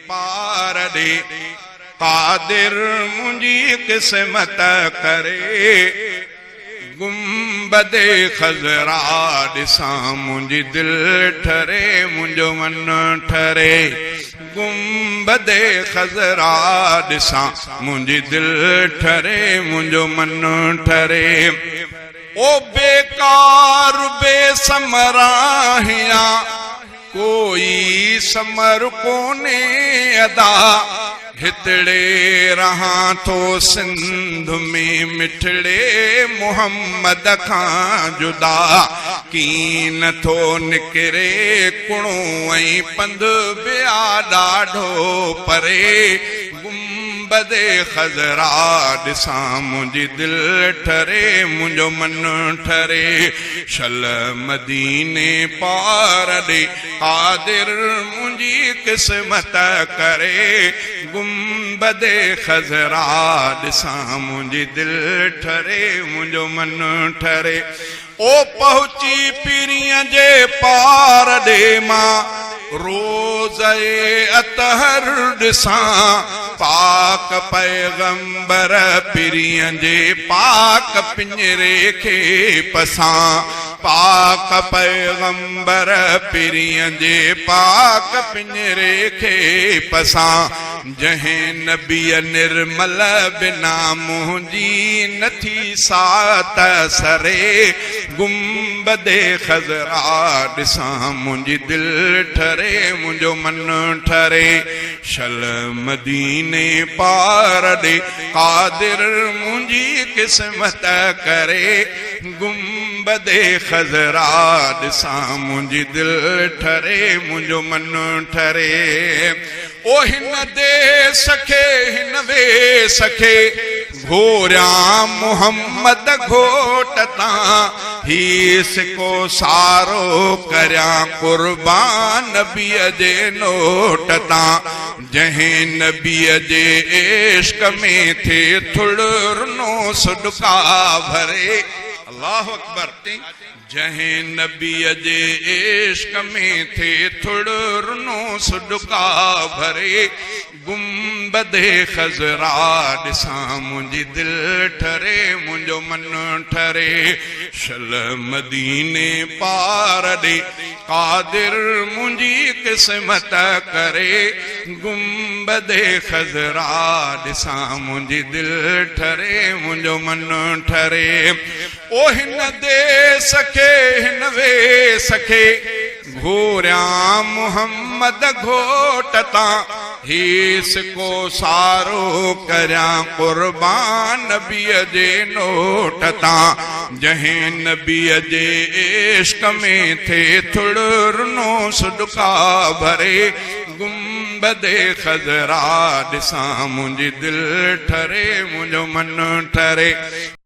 پار ڏي، قادر منهنجي قسمت ڪري، گنبد خضرا ڏسان منهنجي دل ٺري منهنجو من ٺري، گنبد خضرا ڏسان منهنجي دل ٺري منهنجو من ٺري. او بيڪار بي ثمر آهيان، ڪوئي ثمر ڪونهي ادا، هتڙي رهان ٿو سنڌ ۾ مٺڙي محمد کان جدا، ڪين ٿو نڪري ڪڻو ۽ پنڌ به آ ڏاڍو پري، گنبد خضرا ڏسان منهنجي دل ٺري منهنجو من ٺري شل مديني پار ڏي قادر منهنجي قسمت ڪري گنبد خضرا ڏسان منهنجي دل ٺري منهنجو من ٺري او پهچي پرينء جي پار ڏي مان روضه اطهر ڏسان پاڪ پيغمبر پرينء جي پاڪ پڃري کي پسان پاڪ پيغمبر پرينء جي پاڪ پڃري کي پسان جنهن نبيء نرمل بنا منهنجي نه ٿي ساعت سري، گنبد خضرا ڏسان منهنجي دل ٺري منهنجو من ٺري، شل مديني پار ڏي قادر منهنجي قسمت ڪري، گنبد خضرا ڏسان منهنجي دل ٺري منهنجو من ٺري. او هن ديس کي هن ويس کي گهوريان محمد گهوٽ تان هي سڪو سارو ڪريان قربان نبيء جي نوٽ تان جنهن نبيء جي عشق ۾ ٿئي ٿڙ رنو سڏڪا ڀري الله اڪبر. جنهن نبيء جي عشق ۾ ٿئي ٿڙ رنو سڏڪا ڀري، گنبد خضرا ڏسان منهنجي دل ٺري منهنجو من ٺري، شل مديني پار ڏي قادر منهنجي قسمت ڪري، گنبد خضرا ڏسان منهنجي دل ٺري منهنجو من ٺري. او هن ديس کي هن ويس کي گهوريان محمد گهوٽ تان هي سڪو سارو ڪريان قربان نبيء جي نوٽ تان جنهن نبيء جي عشق ۾ ٿئي ٿڙ رنو سڏڪا ڀري گنبد خضرا ڏسان منهنجي دل ٺري منهنجو من ٺري.